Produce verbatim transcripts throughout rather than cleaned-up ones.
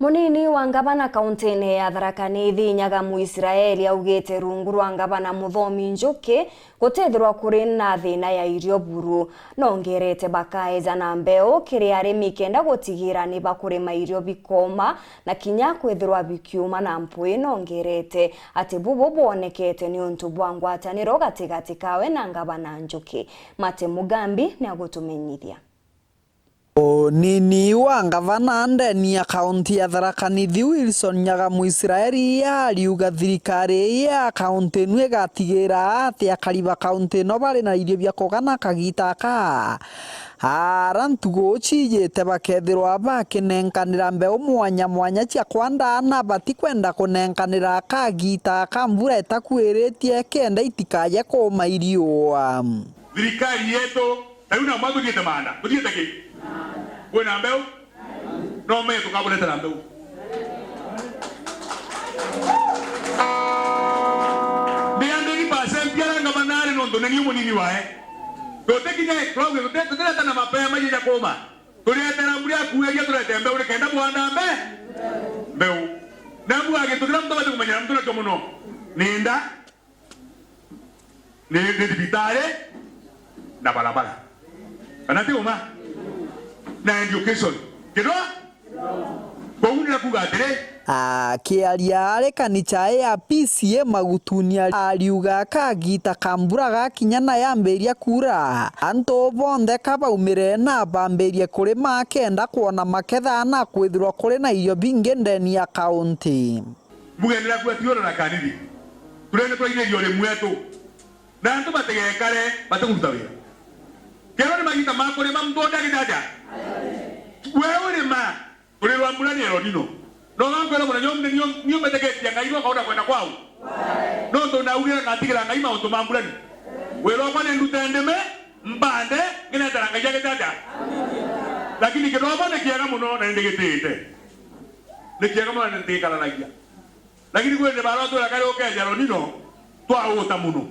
Munini wa ngavana kauntine ya Tharaka Nithi, Nyaga Muisraeli, augite rungu rwa ngavana Muthomi Njuki gutithirwa kuri na thina ya irio buru. Nongerete bakaeja na mbeu kiri arimi kenda gutigira ni bakurima irio bikoma na kinya kwithirwa bikiuma na mpwi. Nongerete ati bubu bwonekete niuntu bwa ngwataniro gatigati kawe na ngavana Njuki. Mate Mugambi ni agutumenyithia. Unini wa ngavana ndeni ya kaunti ya Tharaka Nithi, Wilson Nyaga Muisraeli, ariuga thirikari ya kaunti ino igatigira ati akari ba kaunti ino bari na irio bia kugana kagita aka. Ara ntugu cijite bakethirwa bakinenkanira mbeu mwanya mwanya cia kwanda ana batikwenda kunenkanira kagita ka mbura itakuiritie kenda itikaje kuuma iriua. Thirikari yetu, ta riu na mwa tuthiite maanda, tuthiite ki? Kwina mbeu? No me tukaburetera mbeu. Ni hundred percent ara ngavana ari nontu ni niu munini wae. Tutikinya, tutiretana mapema iji ja kuuma. Turetera mbura ya kuuria, turete mbeu nikenda buanda mbe-, mbeu. Na mbua gintu kiria muntu abati kumenyera muntu nakio muno ni nda. Ni, ni thibitari na barabara. Kana ti uma? Na education. Kindo? Koguo ni kuuga atiri? Akiaria ari kanicha ya P C A Magutuni, ariuga kagita ka mbura gakinya na yambiria kuura, antu bonthe kabaumire na bambirie kurima kenda kwona maketha na kwithirwa kuri na irio bingi ndeni ya kaunti. Mbugendera kuga tiona na kanini. Turende twaigiriria urimi wetu. Na antu batigekare batikuruta wira. Kero ni magita ma kurima muntu onde agitaja. We urima, kurirwa mbura ni Elonino. No gankwira muna nyom ni nyom ni umetegetia Ngai no kaona kwenda kwao. No ndo na ugira ngatigira Ngai mauntu ma mbura ni. Wira kwa ni ndute ndime, mbande, nginetera Ngai agitaja. Lakini kiromo ni kiega muno na ndigitite. Ni kiega muno na ndikaranagia. Lakini kwene bara twira kari ukeja Elonino, twauta muno.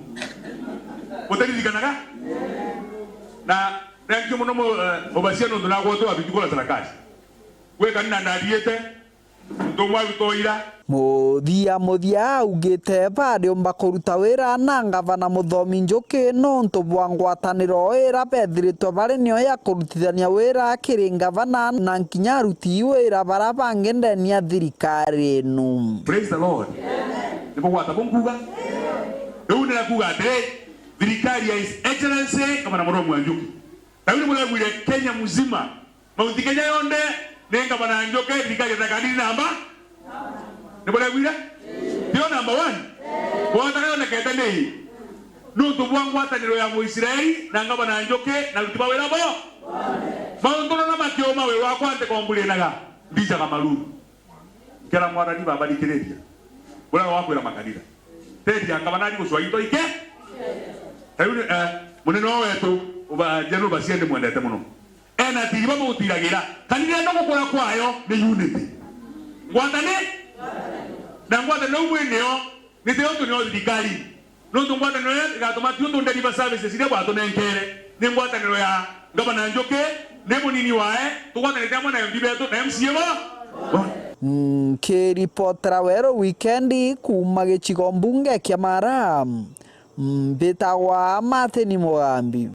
Utiririkanaga? Na thank you muno mu-, eh, Obasia nontu nagwotwa abiti kura sarakasi. Gwe kanina ndariite, ntu mwa rutoira. Muthia muthia augite bariumba kuruta wira na ngavana Muthomi Njuki nontu bwa ngwataniro ira bethiritwe bari nio ya kurutithania wira kiri ngavana na nkinya aruti wira bara bangi ndeni ya thirikari inu. Praise the Lord. Ni bugwata bunkuga. Riu nira kuga atiri, thirikari ya His Excellency Gavana Muthomi wa Njuki. Riu ni muregwire Kenya mzima. Mount Kenya yonthe ni ngavana Njuki, thirikari ya Tharaka Nithi namba? Ni buregwire? Tio namba one? Bwata yonekete ni nuntu bwa ngwataniro ya Muisraeli na ngavana Njuki na aruti ba wira bo. Mauntu nona makiuma wira wakwa ntikomburinaga, ndijaga maruru. Nkera Mwathani Baba, thikiriria. Buria wakwira makanitha. Teria ngavana ari gucwa into ike. Riu, eh, munene wetu, uba, General Basia ndimwendete muno. Ena atiri bamutiragira. Kanitha ino gukura kwayo ni unity. Ngwatani? Na ngwataniro imwe nio, ni tio tunio thirikari. Nontu ngwataniro iria igatuma tio tu deliver services iria bwatunenkere. Ni ngwataniro ya Ngavana Njuki, ni munini wae, tugwatanite amwe na M P betu na M C A bo. Nkiripotera Weru Wikendi kuuma gicigo mbunge kia Mara, mbitagwa Martin Mugambi.